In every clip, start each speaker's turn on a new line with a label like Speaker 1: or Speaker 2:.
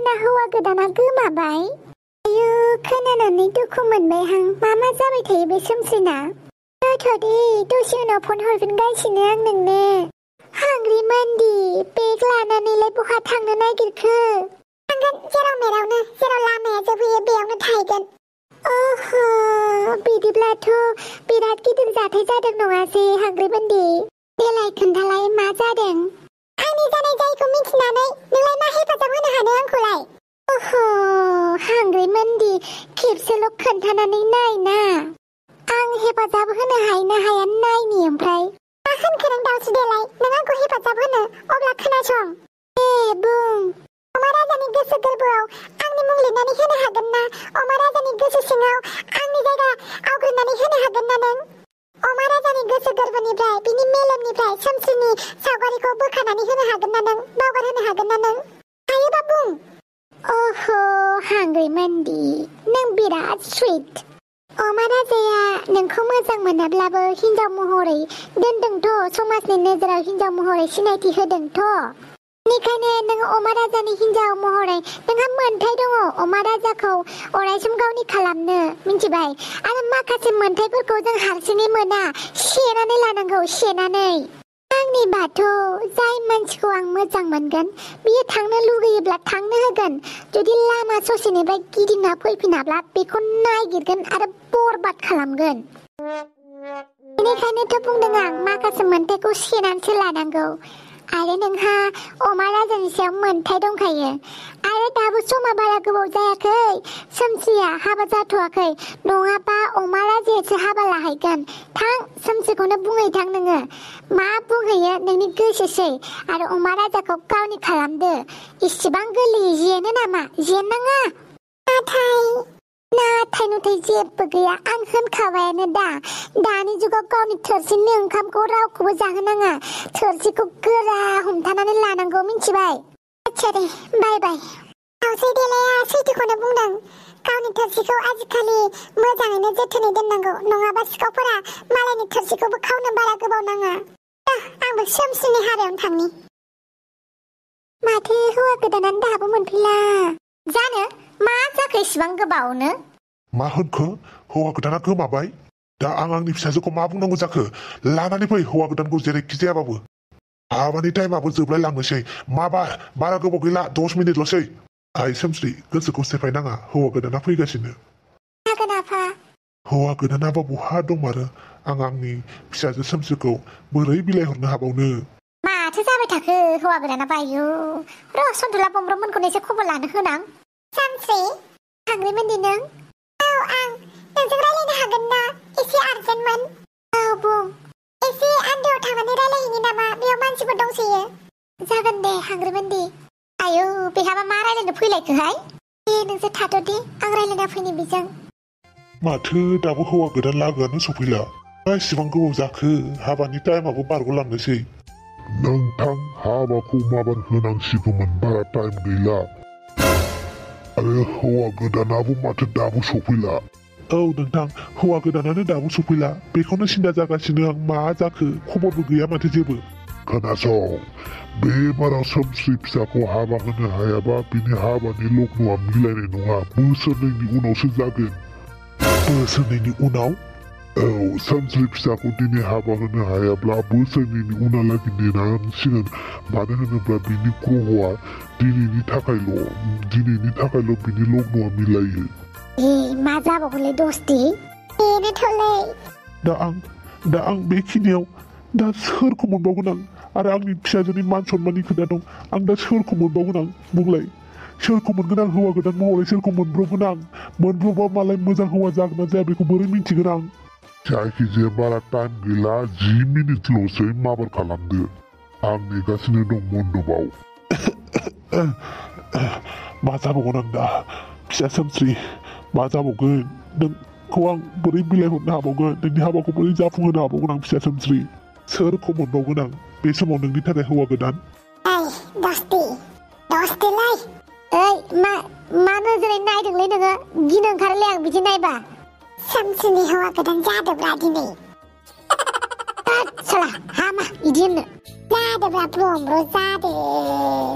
Speaker 1: दाना हौवा गोदाना गोमाबाय आयु खोनानानै दुखु मोनबायहां मा जाबाय थायो बे सोमस्रिना दोथ'दे दसे उनाव फन हरफिनगासिनो आं नोंनो हांग्रिमोनदि बेग लानानैलाय बहा थांनो नागिरखो थांगोन जेराव मेरावनो जेराव लामाया जोबहैयो बेयावनो थाहैगोन ओह बिदिब्लाथ' बिराद गिदिर जाथाय जादों नङासै हांग्रिमोनदि देलाय खोन्थालाय मा जादों आंनि जानाय जायखौ मिथिनानै नोंलाय मा हेफाजाब होनो हानो आंखौलाय ओह हांग्रिमोनदि खेबसेल' खोन्थानानै नायना आं हेफाजाब होनो हायो ना हाया नायनि ओमफ्राय मा होनखो नों दाउसि देलाय नों आंखौ हेफाजाब होनो अब्ला खोनासं बुं अमा राजानि गोसो गोरबोआव आंनि मुं लिरनानै होनो हागोन ना अमा राजानि गोसो सिङाव आंनि जायगा आवग्रिनानै होनो हागोन ना नों अमा राजानि गोसो गोरबोनिफ्राय बिनि मेलेमनिफ्राय सोमस्रिनि सावगारिखौ बोखारनानै होनो हागोन ना नों बावगारहोनो हागोन ना नों हायोबा बुं ओह हांग्रिमोनदि नों बिराद सुइट अमा राजाया नोंखौ मोजां मोनाब्लाबो हिनजाव महरै दोनदोंथ' समाजनि नोजोराव हिनजाव महरै सिनायथि होदोंथ' बेनिखायनो नों अमा राजानि हिनजाव महरै नोंहा मोन्थाय दङ अमा राजाखौ अरायसम गावनि खालामनो मिन्थिबाय आरो माखासे मोन्थायफोरखौ जों हारसिङै मोना सेनानै लानांगौ सेनानै आंनि बाथ' जाय मानसिखौ आं मोजां मोनगोन बियो थांनो लुगैयोब्ला थांनो होगोन जुदि लामा ससेनिफ्राय गिदिंना फैफिनाब्ला बेखौ नागिरगोन आरो बरबाद खालामगोन बेनिखायनोथ' बुंदों आं माखासे मोन्थायखौ सेनानैसो लानांगौ आरो नोंहा अमा राजानि सायाव मोन्थाय दंखायो आरो दाबो समा बारा गोबाव जायाखै सोमस्रिया हाबा जाथ'वाखै नङाबा अमा राजायासो हाबा लाहैगोन थां सोमस्रिखौनो बुंहैथां नोङो मा बुंहैयो नोंनि गोसोसै आरो अमा राजाखौ गावनि खालामदो इसेबां गोरलैयै जेनो नामा जेननाङा नाथाय नुथाय जेबो गैया आं होनखाबायानो दानि जुगाव गावनि थोरसिनि ओंखामखौ रावखौबो जाहोनाङा थोरसिखौ गोरा हमथानानै लानांगौ मिन्थिबाय आच्छा दे बाय दाउसै देलाया सैथोखौनो बुंदों गावनि थोरसिखौ आजिखालि मोजाङैनो जोथोनै दोननांगौ नङाबा सिखावफोरा मालायनि थोरसिखौबो खावनो बारा गोबाव नाङा आंबो सोमस्रिनि हाबायावनो थांनि माथो हौवा गोदानानो दाबो मोनफैला जानो मा जाखो इसिबां गोबावनो
Speaker 2: मा होनखो हौवा गोदाना गोमाबाय दा आं आंनि फिसाजोखौ मा बुंनांगौ जाखो लानानै फै हौवा गोदानखौ जेरैखि जायाबाबो हाबानि टाइमाबो जोबलाय लांनोसै बारा गोबाव गैला 10 मिनिटल'सै आइ सोमस्रि गोसोखौ सेफायनाङा हौवा गोदाना फैगासिनो
Speaker 1: हागोन आफा
Speaker 2: हौवा गोदानाबा बहा दंमारो आं आंनि फिसाजो सोमस्रिखौ बोरै बिलाइ हरनो हाबावनो
Speaker 1: माथो जाबाय थाखो हौवा गोदाना बायो र' सन्थुला बमब्रममोनखौनो एसे खबर लानो होनां सानस्रि हांग्रिमोनदि नों औ आं नोंजों रायलायनो हागोन ना एसे आर्जेन्टमोन औ बुं एसे आन्दोआव थांनानै रायलायहैनि नामा बेयाव मानसिफोर दंसोयो जागोन दे हांग्रिमोनदि आयौ बेहाबा मा रायलायनो फैलायखोहाय नोंसोर थाथ'दे आं रायलायना फैनि बेजों
Speaker 2: माथो दाबो हौवा गोदान लागोआनो सफैला इसिबां गोबाव जाखो हाबानि टाइमाबो बारग'लांनोसै नोंथां हाबाखौ माबार होनांसिगौमोन बारा टाइम गैला आरो हौवा गोदानाबो माथो दाबो सफैला औ नोंथां हौवा गोदानानो दाबो सफैला बेखौनो सिन्था जागासिनो आं मा जाखो खबरबो गैया माथो जेबो खोनासं बे बाराव सोमस्रि फिसाखौ हाबा होनो हायाबा बिनि हाबानि लग्नआ मिलायनाय नङा बोसोरनैनि उनावसो जागोन बोसोरनैनि उनाव औ सोमस्रि फिसाखौ दिनै हाबा होनो हायाब्ला बोसोरनैनि उनावलागै नेनांसिगोन मानो होनोब्ला बिनि ग्रहआ दिनैनि थाखायल' बिनि लग्नआ मिलायो
Speaker 1: मा जाबावगोनलै दस्ति बेनोथ'लै
Speaker 2: दा आं बेखिनियाव दा सोरखौ मोनबावगोन आं आरो आंनि फिसाजोनि मान सन्माननि खोथा दं आं दा सोरखौ मोनबावगोन आं बुंलाय सोरखौ मोनगोन आं हौवा गोदान महरै सोरखौ मोनब्रबगोन आं मोनब्रबा मालाय मोजां हौवा जागोन ना जाया बेखौ बोरै मिन्थिगोन आं जायखिजाया बारा टाइम गैला 10 मिनिटल'सै माबार खालामदो आं नेगासिनो दं मन्दपआव मा जाबावगोन आं दा फिसा सोमस्रि मा जाबावगोन नोंखौ आं बोरै बिलाइ हरनो हाबावगोन नोंनि हाबाखौ बोरै जाफुंहोनो हाबावगोन आं फिसा सोमस्रि सोरखौ मोनबावगोन आं बे समाव नोंनि थाखाय हौवा गोदान
Speaker 1: दस्तिलाय मा नोजोरै नायदोंलै नोङो गिनो ओंखारोलै आं बिदि नायबा सोमस्रिनि हौवा गोदान जादोब्रा दिनै साला हामा इदि होननो जादोब्रा ब्रह्म जादो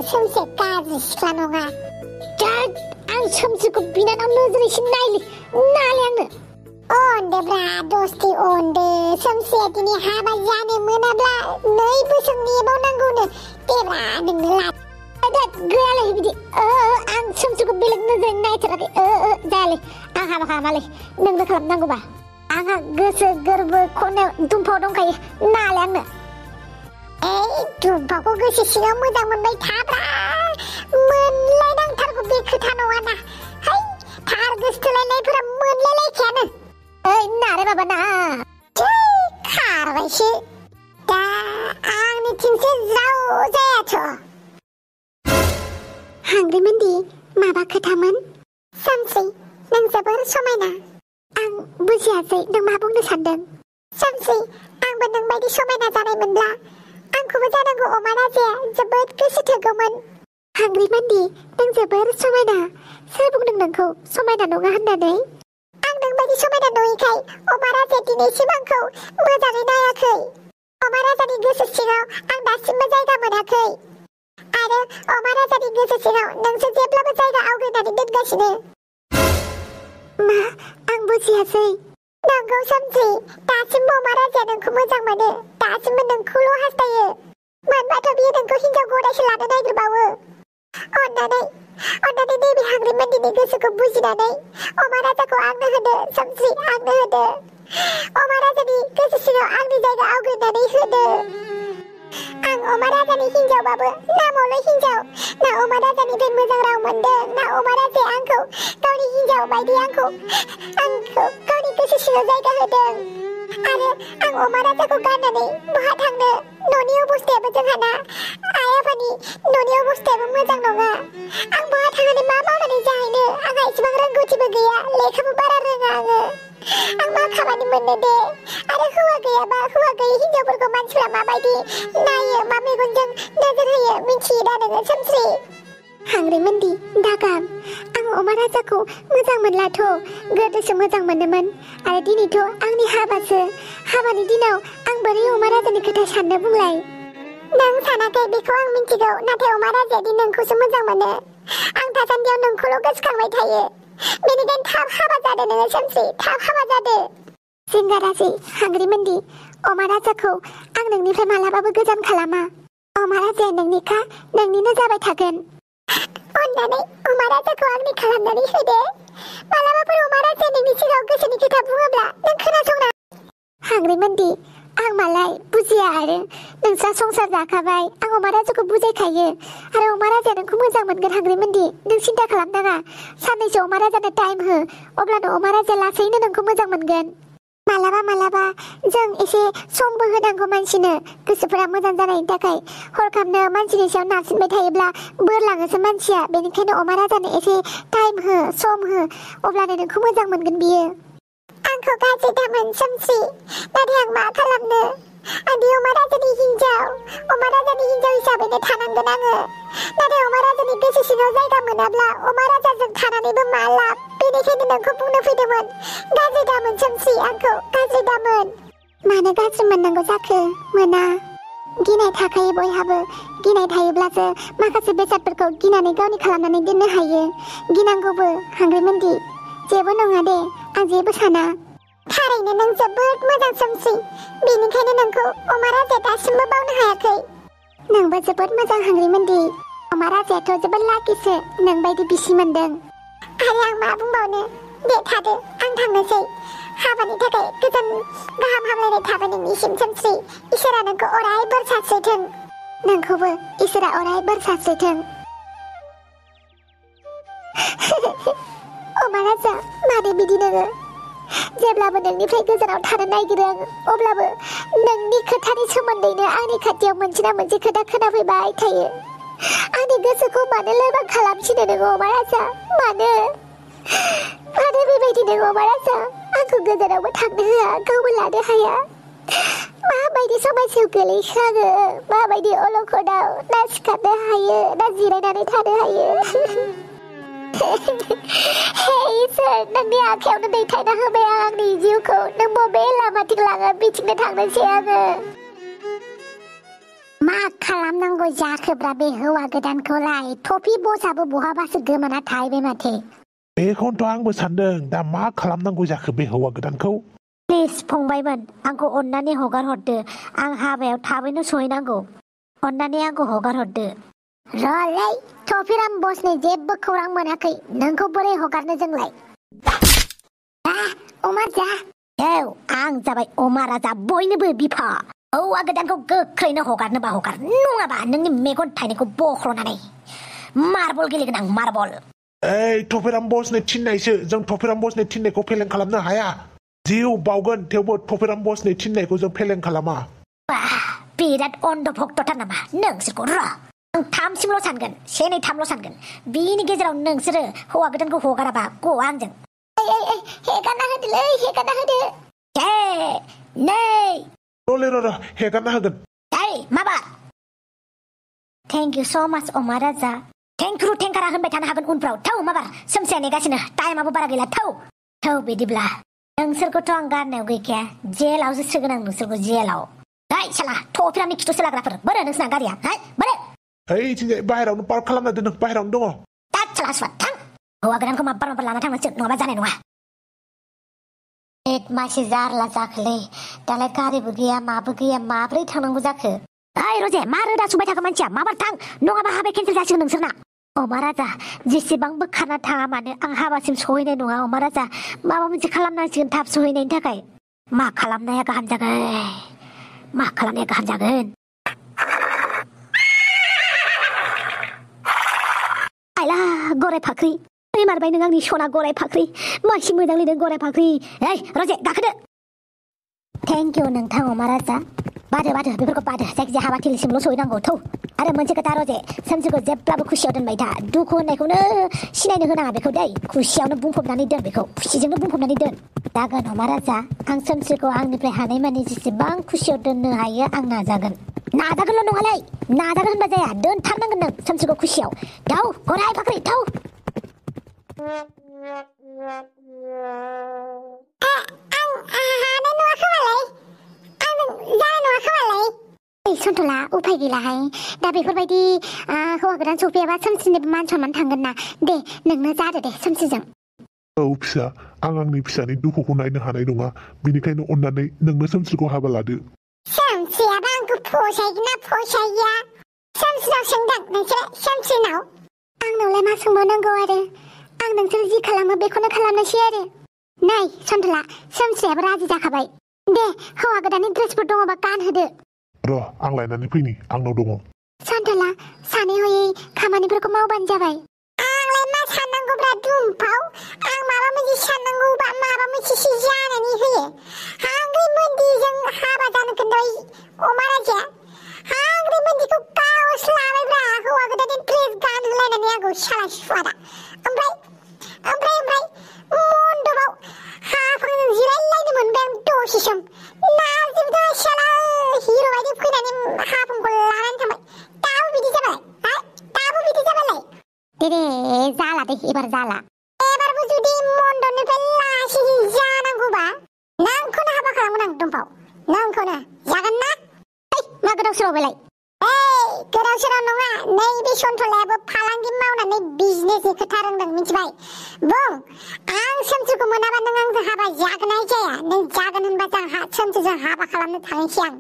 Speaker 1: सोमस्रिया गाज्रि सिख्ला नङा जा आं सोमसिखौ बिनानाव नोजोरैसो नायलै आंनो अनदोब्रा दस्ति अनदो सोमसिया दिनै हाबा जानो मोनाब्ला 2 बोसोर नेबावनांगौनो देब्रा नोंनो गैयालै बिदि आं सोमसिखौ बेलेग नोजोरै नायथाराखै जायालै आं हाबा खालामालै नोंनो खालामनांगौबा आंहा गोसो गोरबो खनो दुमफाव दंखायो नालाय आंनो दुमफावखौ गोसो सिङाव मोजां मोनबाय थाब्रा मोनलायनांथारगौ बे खोथा नङाना है थार गोसथोलायनायफोरा मोनलायलायखायानो नारे बाबा ना खारबायसो दा आंनिथिंसो ज्राव जायाथ' हांग्रिमोनदि माबा खोथामोन सोमसि नों जोबोर समायना आं बुजियासै नों मा बुंनो सानदों सोमसि आंबो नोंबायदि समायना जानायमोनब्ला आंखौबो जानांगौ अमा राजाया जोबोद गोसो थोगौमोन हांग्रिमोनदि नों जोबोर समायना सोर बुंदों नोंखौ समायना नङा होननानै आं नोंबायदि समायना नङिखाय अमा राजाया दिनैसिम आंखौ मोजाङै नायाखै अमा राजानि गोसो सिङाव आं दासिमबो जायगा मोनाखै आरो अमा राजानि गोसो सिङाव नोंसो जेब्लाबो जायगा आवग्रिनानै दोनगासिनो मा आं बुजियासै नंगौ सोमसि दासिमबो अमा राजाया नोंखौ मोजां मोनो दासिमबो नोंखौल' हास्थायो मोनबाथ' बियो नोंखौ हिनजाव गदायसो लानो नागिरबावो अन्नानै नैबे हांग्रिमोनदिनि गोसोखौ बुजिनानै अमा राजाखौ आंनो होदो सोमसि आंनो होदो अमा राजानि गोसो सिङाव आंनि जायगा आवग्रिनानै होदो आं अमा राजानि हिनजावबाबो नामावल' हिनजाव ना अमा राजानिफ्राय मोजां राव मोनदों ना अमा राजाया आंखौ गावनि हिनजाव बायदि आंखौ गावनि गोसो सिङाव जायगा होदों आरो आं अमा राजाखौ गारनानै बहा थांनो न'नि अबस्थायाबो जोंहाना आइ आफानि न'नि अबस्थायाबो मोजां नङा आं बहा थांनानै मा मावनानै जाहैनो आंहा एसेबां रोंगौथिबो गैया लेखाबो बारा रोङा आङो आं मा खामानि मोननो दे आरो हौवा गैयाबा हौवा गैयै हिनजावफोरखौ मानसिफ्रा माबायदि नायो मा मेगनजों नोजोर होयो मिथियो दा नोङो सोमसि हांग्रिमोनदि दागाम आं अमा राजाखौ मोजां मोनलाथ' गोदोसो मोजां मोनोमोन आरो दिनैथ' आंनि हाबासो हाबानि दिनाव आं बोरै अमा राजानि खोथा साननो बुंलाय नों सानाखै बेखौ आं मिथिगौ नाथाय अमा राजाया दि नोंखौसो मोजां मोनो आं दासान्दियाव नोंखौल' गोसोखांबाय थायो बेनिखायनो थाब हाबा जादो नोङो सोमसि थाब हाबा जादो जिंगारासै हांग्रिमोनदि अमा राजाखौ आं नोंनिफ्राय मालाबाबो गोजान खालामा अमा राजाया नोंनिखा नोंनिनो जाबाय थागोन अन्नानै अमा राजाखौ आंनि खालामनानै होदो मालाबाफोर अमा राजाया नोंनि सिगाङाव गोसोनि खोथा बुङोब्ला नों खोनासंना हांग्रिमोनदि आं मालाय बुजिया आरो नोंस्रा संसार जाखाबाय आं अमा राजाखौ बुजायखायो आरो अमा राजाया नोंखौ मोजां मोनगोन हांग्रिमोनदि नों सिन्था खालामनाङा साननैसो अमा राजानो टाइम हो अब्लानो अमा राजाया लासैनो नोंखौ मोजां मोनगोन मालाबा जों एसे समबो होनांगौ मानसिनो गोसोफोरा मोजां जानायनि थाखाय हरखाबनो मानसिनि सायाव नारसिनबाय थायोब्ला बोरलाङोसो मानसिया बेनिखायनो अमा राजानो एसे टाइम हो सम हो अब्लानो नोंखौ मोजां मोनगोन बियो आंखौ गाज्रि दामोन सोमसि नाथाय आं मा खालामनो आंदि अमा राजानि हिनजाव हिसाबैनो थानांगोन आङो नाथाय अमा राजानि गोसो सिङाव जायगा मोनाब्ला अमा राजाजों थानानैबो मा लाब बेनिखायनो नोंखौ बुंनो फैदोंमोन गाज्रि दामोन सोमसि आंखौ गाज्रि दामोन मानो गाज्रि मोननांगौ जाखो मोना गिनाय थाखायो बयहाबो गिनाय थायोब्लासो माखासे बेसादफोरखौ गिनानै गावनि खालामनानै दोननो हायो गिनांगौबो हांग्रिमोनदि जेबो नङा दे आं जेबो साना थारैनो नों जोबोद मोजां सोमसि बेनिखायनो नोंखौ अमा राजाया दासिमबो बावनो हायाखै नोंबो जोबोद मोजां हांग्रिमोनदि अमा राजायाथ' जोबोद लाकिसो नोंबायदि बिसि मोनदों आरो आं मा बुंबावनो दे थादो आं थांनोसै हाबानि थाखाय गोजोन गाहाम हामलायनाय थाबाय नोंनिसिम सोमसि इसोरा नोंखौ अराय बोर सारस्रिथों नोंखौबो इसोरा अराय बोर सारस्रिथों अमा राजा मानो बिदि नोङो जेब्लाबो नोंनिफ्राय गोजानाव थानो नागिरो आं अब्लाबो नोंनि खोथानि सोमोन्दैनो आंनि खाथियाव मोनसे ना मोनसे खोथा खोनाफैबाय थायो आंनि गोसोखौ मानो लोरबां खालामसिनो नोङो अमा राजा मानो बेबायदि नोङो अमा राजा आंखौ गोजानावबो थांनो होआ गावबो लानो हाया माबायदि समायसायाव गोलैखाङो माबायदि अलखदाव ना सिखारनो हायो ना जिरायनानै थानो हायो हे इसोर नोंनि आखायावनो दैथायना होबाय आं आंनि जिउखौ नों बबे लामाथिं लाङो बिथिंनो थांनोसै आङो मा खालामनांगौ जाखोब्रा बे हौवा गोदानखौलाय टफि बसआबो बहाबासो गोमाना थाहैबाय माथो
Speaker 2: बेखौनोथ' आंबो सानदों दा मा खालामनांगौ जाखो बे हौवा गोदानखौ
Speaker 3: प्लिज फंबायमोन आंखौ अननानै हगार हरदो आं हाबायाव थाबैनो सहैनांगौ अननानै आंखौ हगार हरदो
Speaker 1: रलै टफिराम बसनि जेबो खौरां मोनाखै नोंखौ बोरै हगारनो जोंलाय अमा जा
Speaker 3: आं जाबाय अमा राजा बयनोबो बिफा हौवा गोदानखौ गोख्रैनो हगारनोबा हगार नङाबा नोंनि मेगन थाइनैखौ बख्ल'नानै मार्बल गेलेगोन आं मार्बल
Speaker 2: टफिराम बसनि थिननायसो जों टफिराम बसनि थिननायखौ फेलें खालामनो हाया जिउ बावगोन थेवबो टफिराम बसनि थिननायखौ जों फेलें खालामा
Speaker 3: बिराद अन्ध भक्तथार नामा नोंसोरखौ र' आं 3सिमल' सानगोन 1 2 3ल' सानगोन बिनि गेजेराव नोंसोरो हौवा गोदानखौ हगाराबा गवा आंजों
Speaker 1: हेगारना होदोलै हेगारना होदो
Speaker 3: 1 2
Speaker 2: र' हेगारना होगोन
Speaker 3: माबा थेंक इउ स' माच अमा राजा थेंक्रु थेंकारा होनबाय थानो हागोन उनफ्राव थौ माबार सोमसिया नेगासिनो टाइमाबो बारा गैला थौ बिदिब्ला नोंसोरखौथ' आं गारनायाव गैखाया जेलावसो सोगोन आं नोंसोरखौ जेलाव साला टफिरामनि खिथु सोलाग्राफोर बोरो नोंसिना गारिया बोरो
Speaker 2: ओइथिंजाय बाहेरावनो पार्क खालामना दोनदों बाहेरावनो दङ
Speaker 3: साला सुवा थां हौवा गोदानखौ माब्बार लाना थांनोसो नङाबा जानाय नङा मासे जारला जाखोलै दालाय गारिबो गैया माबो गैया माब्रै थांनांगौ जाखो रजे मा रोदा सुबाय थाखो मानसिया माबार थां नङाबा हाबाया केन्सेल जासिगोन नोंसोरना अमा राजा जेसेबां बोखारना थाङा मानो आं हाबासिम सहैनाय नङा अमा राजा माबा मोनसे खालामनांसिगोन थाब सहैनायनि थाखाय मा खालामनाया गाहाम जागोन आइला गराय फाख्रि मारबाय नों आंनि सना गराय फाख्रि मासि मोजां लिरदों गराय फाख्रि रजे गाखोदो थेंक इउ नोंथां अमा राजा बादो बेफोरखौ बादो जायखिजाया हाबा थिलिसिमल' सहैनांगौ थौ आरो मोनसे खोथा रजे सोमसिखौ जेब्लाबो खुसियाव दोनबाय था दुखु होननायखौनो सिनायनो होनाङा बेखौ खुसियावनो बुंफबनानै दोन बेखौ खुसिजोंनो बुंफबनानै दोन जागोन अमा राजा आं सोमसिखौ आंनिफ्राय हानायमानि जेसेबां खुसियाव दोननो हायो आं नाजागोनल' नङालै नाजागोन होनबा जाया दोनथारनांगोन नों सोमसिखौ खुसियाव दाउ गराय फाख्रि थौ
Speaker 1: सन्थला उफाय गैलाहाय दा बेफोरबायदि हौवा गोदान सफैयाबा सोमसिनिबो मान सनमान थांगोन ना दे नोंनो जादो दे सोमसिजों
Speaker 2: फिसा आं आंनि फिसानि दुखुखौ नायनो हानाय नङा बेनिखायनो अननानै नोंनो सोमसिखौ हाबा लादो
Speaker 1: सोमसियाबा आंखौ फसायगोन ना फसाया सोमसिनाव सोंदों नोंसोरो सोमसिनाव आंनावलाय मा सोंबावनांगौ आरो आं नोंसोर जि खालामो बेखौनो खालामनोसै आरो नै सन्थला सोमसियाबो राजि जाखाबाय दे हौवा गोदाननि ड्रेसफोर दङबा गानहोदो
Speaker 2: र' आं लायनानै फैनि आंनाव दङ
Speaker 1: सन्थला सानै हयै खामानिफोरखौ मावबानो जाबाय आंलाय मा साननांगौब्रा दुमफाव आं माबा मोनसे साननांगौबा माबा मोनसेसो जानानै होयो हांग्रिमोनदिजों हाबा जानो खोन्थाबाय अमा राजाया हांग्रिमोनदिखौ गावसो लाबायब्रा हौवा गोदाननि ड्रेस गानहोलायनानै आंखौ साला सुवादा ओमफ्राय मन्दपाव हाफांजों जिरायलायनो मोनबाय आं दसे सम नारजिबो साला हिर' बायदि फैनानै हाफांखौ लानानै थांबाय दाबो बिदि जाबायलाय दे जाला दे एबार जाला एबारबो जुदि मन्दपनिफ्राय लासै जानांगौबा नोंखौनो हाबा खालामगोन आं दंफाव नोंखौनो जागोन ना मा गोदाव सोरावबायलाय गोदाव सोराव नङा नैबे सन्थलायाबो फालांगि मावनानै बिजनेसनि खोथा रोंदों मिथिबाय बुं आं सोमसिखौ मोनाबा नों आंजों हाबा जागोन जाया नों जागोन होनबा जों सोमसिजों हाबा खालामनो थांनोसै आं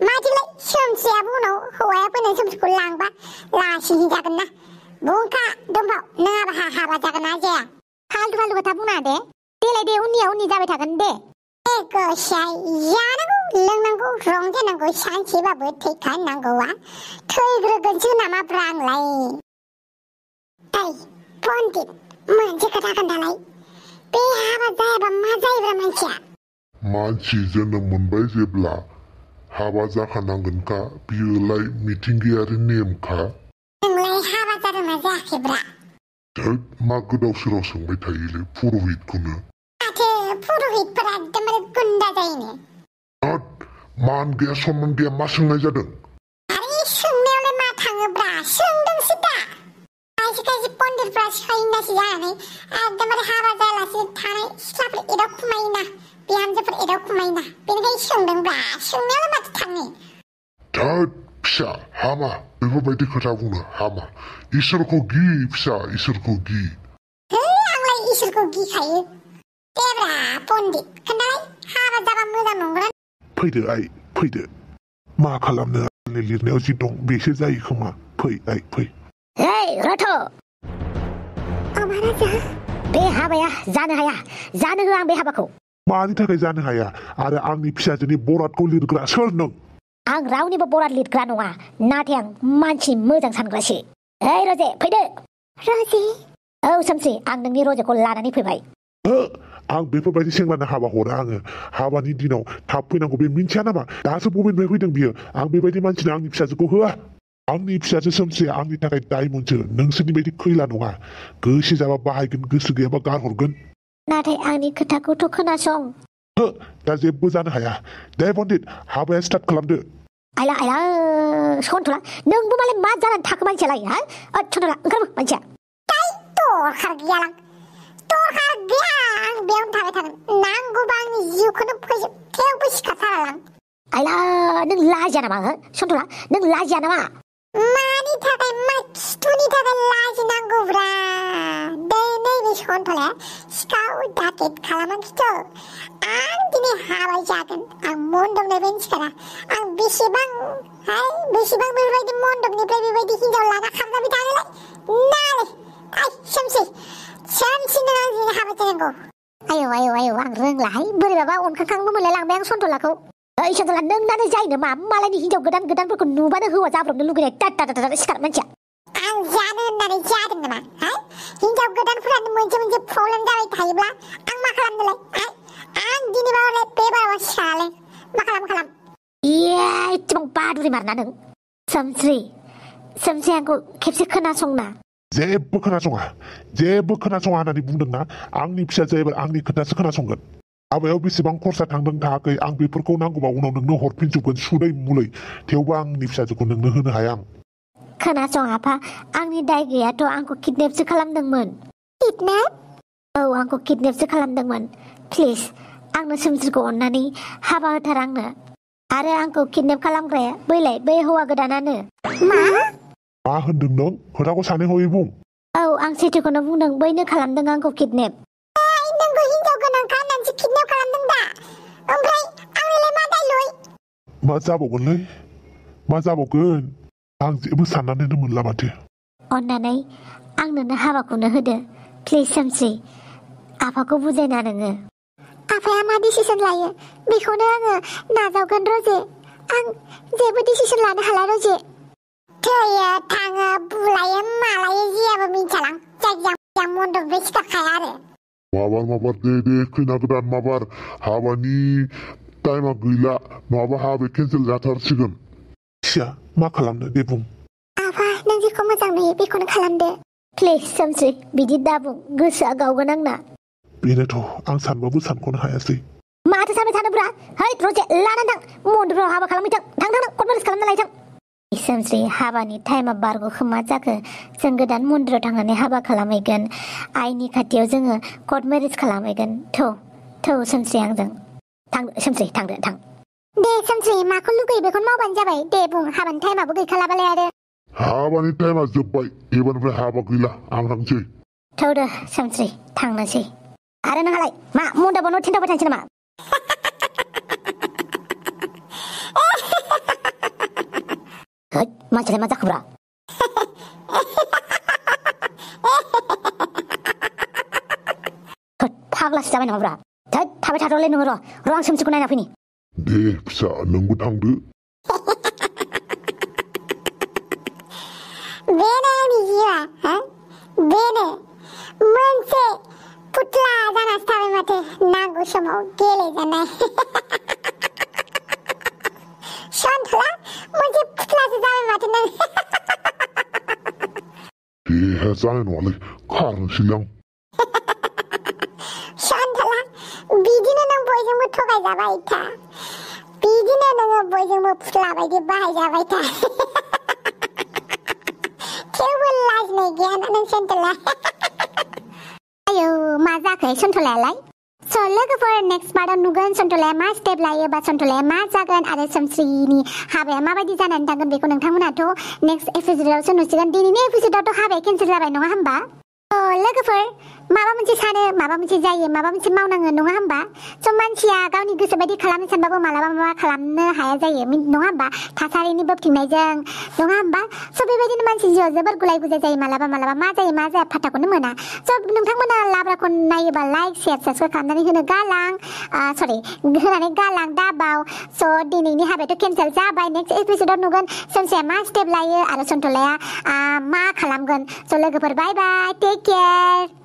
Speaker 1: मादिलाय सोमसियाबो उनाव हौवाया फैनानै सोमसिखौ लांबा लासैनो जागोन ना बुंखा दंफाव नङाबा हाबा जागोन ना जाया फाल्थु खोथा बुंनाङा दे देलाय दे उननि जाबाय थागोन दे गोसाय जानांगौ लोंनांगौ रंजानांगौ सानसेबाबो थैखानांगौआ थैग्रोगोनसो नामाब्रा आंलाय पन्डित मोनसे खोथा खोन्थालाय बे हाबा जायाबा मा जायोब्रा
Speaker 2: मानसि जोनोम मोनबाय जेब्ला हाबा जाखानांगोनखा बियोलाय मिथिंगायारि नेमखा
Speaker 1: नोंलाय हाबा जादोंना जायाखैब्रा
Speaker 2: मा गोदाव सोराव सोंबाय थायोलै पुर'हितखौनो
Speaker 1: पुर'हितफोरा एकदमबारे गुन्दा जायोनो
Speaker 2: मान गैया सनमान गैया मा सोंनाय जादों
Speaker 1: आरे सोंनायावलाय मा थाङोब्रा सोंदोंसो दा खायसे पन्डितफ्रा सैनासो जानानै एकदमबारे हाबा जायालासे थानाय सिख्लाफोर एदाव खुमायोना बिहामजोफोर एदाव खुमायोना बेनिखायनो सोंदोंब्रा सोंनायावलाय माथो थाङो
Speaker 2: फिसा हामा बेफोरबायदि खोथा बुंनो हामा इसोरखौ गि फिसा इसोरखौ गि
Speaker 1: आंलाय इसोरखौ गिखायो देब्रा पण्डित खोन्थालाय हाबा जाबा मोजां नंगौना
Speaker 2: फैदो आइ फैदो मा खालामनो आंनि लिरनायाव जि दं बेसो जायो खोमा फै आइ फै
Speaker 3: रथ'
Speaker 1: महाराजा
Speaker 3: बे हाबाया जानो हाया जानो होआ आं बे हाबाखौ
Speaker 2: मानि थाखाय जानो हाया आरो आंनि फिसाजोनि बरादखौ लिरग्रा सोर नों
Speaker 3: आं रावनिबो बराद लिरग्रा नङा नाथाय आं मानसि मोजां सानग्रासो रजे फैदो
Speaker 1: रजे
Speaker 3: औ सोमस्रि आं नोंनि रजेखौ लानानै फैबाय
Speaker 2: आं बेफोरबायदि सेंग्रानो हाबा हरा आङो हाबानि दिनाव थाब फैनांगौ बे मिन्थिया नामा दासो बबेनिफ्राय फैदों बियो आं बेबायदि मानसिनो आंनि फिसाजोखौ होआ आंनि फिसाजो सोमस्रिया आंनि थाखाय दायमोनसो नोंसोरनि बायदि खैला नङा गोसो जाबा बाहायगोन गोसो गैयाबा गारहरगोन
Speaker 3: नाथाय आंनि खोथाखौथ' खोनासं
Speaker 2: दा जेबो जानो हाया दे पण्डित हाबाया स्टार्ट खालामदो
Speaker 3: आइला सन्थला नोंबो मालाय मा जानानै थाखो मानसियालाय हा सन्थला ओंखारबो मानसिया
Speaker 1: दरखार गैयालां दरखार गैया आं बेयावनो थाबाय थागोन नांगौबा आंनि जिउखौनो फोजोब थेवबो सिखारथारालां
Speaker 3: आइला नों लाजिया नामा सन्थला नों लाजिया नामा
Speaker 1: मानि थाखाय मा खिथुनि थाखाय लाजिनांगौब्रा नैबे सन्थलाया सिखाव डाकेट खालामाखैथ' आं दिनै हाबा जागोन आं मन्दपनिफ्रायनो सिखारा आं बेसेबां बेफोरबायदि मन्दपनिफ्राय बेबायदि हिनजाव लाना खारनानै थाङोलाय नाले सोमसै नों आं दिनै हाबा जानांगौ
Speaker 3: आयौ आं रोंलाहाय बोरैबाबा अनखांखांबो मोनलायलांबाय आं सन्थलाखौ सन्थला नोंनानो जायो नामा मालायनि हिनजाव गोदानफोरखौ नुबानो हौवा जाब्रबनो लुगैनाय टाटा सिखार मानसिया
Speaker 1: आं जानो होननानै जादों नामा हिनजाव गोदानफोरानो मोनसे प्रब्लेम जाबाय थायोब्ला आं मा खालामनोलाय आं दिनैबाबो बे बाराव सिखारालै मा खालाम
Speaker 3: एसेबां बादुरि मारना नों सोमस्रि आंखौ खेबसे खोनासंना
Speaker 2: जेबो खोनासङा होननानै बुंदोंना आंनि फिसाजो एबार आंनि खोथासो खोनासंगोन हाबायाव बेसेबां खरसा थांदों थाङाखै आं बेफोरखौ नांगौबा उनाव नोंनो हरफिनजोबगोन सुदै मुलै थेवबो आंनि फिसाजोखौ नोंनो होनो हाया आं
Speaker 3: खोनासं आफा आंनि दाय गैयाथ' आंखौ किडनेपसो खालामदोंमोन
Speaker 1: किडनेप
Speaker 3: औ आंखौ किडनेपसो खालामदोंमोन प्लिज आंनो सोमस्रिखौ अननानै हाबा होथार आंनो आरो आंखौ किडनेप खालामग्राया बै हौवा गोदानानो
Speaker 2: मा होनदों नों खोथाखौ सानै हयै बुं
Speaker 3: औ आं सैथोखौनो बुंदों बैनो खालामदों आंखौ किडनेप
Speaker 1: नोंखौ हिनजाव गोनां खालामनानैसो किडनेप खालामदों दा ओमफ्राय आंनिलाय मा दायलय
Speaker 2: मा जाबावगोन आं जेबो साननानैनो मोनला माथो
Speaker 3: अननानै आंनोनो हाबाखौनो होदो प्लिज सोमस्रि आफाखौ बुजायना नोङो
Speaker 1: आफाया मा डिसिसन लायो बेखौनो आङो नाजावगोन रजे आं जेबो डिसिसन लानो हाला रजे थैयो थाङो बुलायो मालायो जेबो मिन्थियालां जायखिजाया मन्दपनिफ्राय सिखारखाया आरो
Speaker 2: माबार दे खैना गोदान माबार हाबानि टाइमा गैला नङाबा हाबाया केन्सेल जाथारसिगोन मा खालामनो दे बुं
Speaker 1: आफा नों जेखौ मोजां नुयो बेखौनो खालामदो
Speaker 3: प्लिज सोमस्रि बिदि दाबुं गोसोआ गावगोन आंना
Speaker 2: बेनोथ' आं सानबाबो सानख'नो हायासै
Speaker 3: माथो सानबाय थानोब्रा है रजे लानानै थां मन्दिराव हाबा खालामहैथों थां कर्ट मेरेज खालामना लायथों सोमस्रि हाबानि टाइमा बारग' खोमा जाखो जों गोदान मन्दिराव थांनानै हाबा खालामहैगोन आइनि खाथियाव जोङो कर्ट मेरेज खालामहैगोन थौ सोमस्रि आंजों सोमस्रि थांदो थां
Speaker 1: दे सोमस्रि माखौ लुगैयो बेखौनो मावबानो जाबाय दे बुं हाबानि टाइमाबो गैखालाबालाय आरो
Speaker 2: हाबानि टाइमा जोब्बाय एबारनिफ्राय हाबा गैला आं थांसै
Speaker 3: थौदो सोमस्रि थांनोसै आरो नोंहालाय मा मन्दाबावनो थिनथावबाय थानोसै नामा मानसियालाय मा जाखोब्रा फाग्लासो जाबाय नामाब्रा थाबाय थाथ'लै नोङो र' आं सोमस्रिखौ नायना फैनि
Speaker 2: दे फिसा नोंबो थांदो
Speaker 1: बेनो आंनि जिउआ बेनो मोनसे पुतला जानासो थाबाय माथो नांगौ समाव गेलेजानाय सन्थला मोनसे पुतलासो जाबाय माथो नों
Speaker 2: दे जानाय नङालै खारनोसैलै आं
Speaker 1: सन्थला बिदिनो नों बयजोंबो थगायजाबाय था बिदिनो नोङो बयजोंबो पुतला बायदि बाहायजाबाय था थेवबो लाजिनाय गैयाना नों सन्थला
Speaker 3: आयौ मा जाखो सन्थलायालाय
Speaker 1: स' लोगोफोर नेक्स्ट पार्टआव नुगोन सन्थलाया मा स्टेप लायो बा सन्थलाया मा जागोन आरो सोमस्रिनि हाबाया माबायदि जानानै थांगोन बेखौ नोंथांमोनाथ' नेक्स्ट एपिसोडआवसो नुसिगोन। दिनैनि एपिसोडआवथ' हाबाया केन्सेल जाबाय नङा होमबा? लोगोफोर माबा मोनसे सानो माबा मोनसे जायो माबा मोनसे मावनाङो नङा होमबा? स' मानसिया गावनि गोसो बायदि खालामनो सानबाबो मालाबा माबा खालामनो हाया जायो नङा होमबा? थासारिनि बोबथिंनायजों नङा होमबा? स' बेबायदिनो मानसि जिउआव जोबोर गुलाय गुजाय जायो मालाबा मालाबा मा जायो मा जाया फात्ताखौनो मोना। स' नोंथांमोना लाब्राखौ नायोबा लाइक शेयार साबस्क्राइब खालामनानै होनानै गालां दाबाव। स' दिनैनि हाबायाथ' केन्सेल जाबाय। नेक्स्ट एपिसोडआव नुगोन सोमस्रिया मा स्टेप लायो आरो सन्थलाया मा खालामगोन। स' लोगोफोर बाय बाय टेक केयार।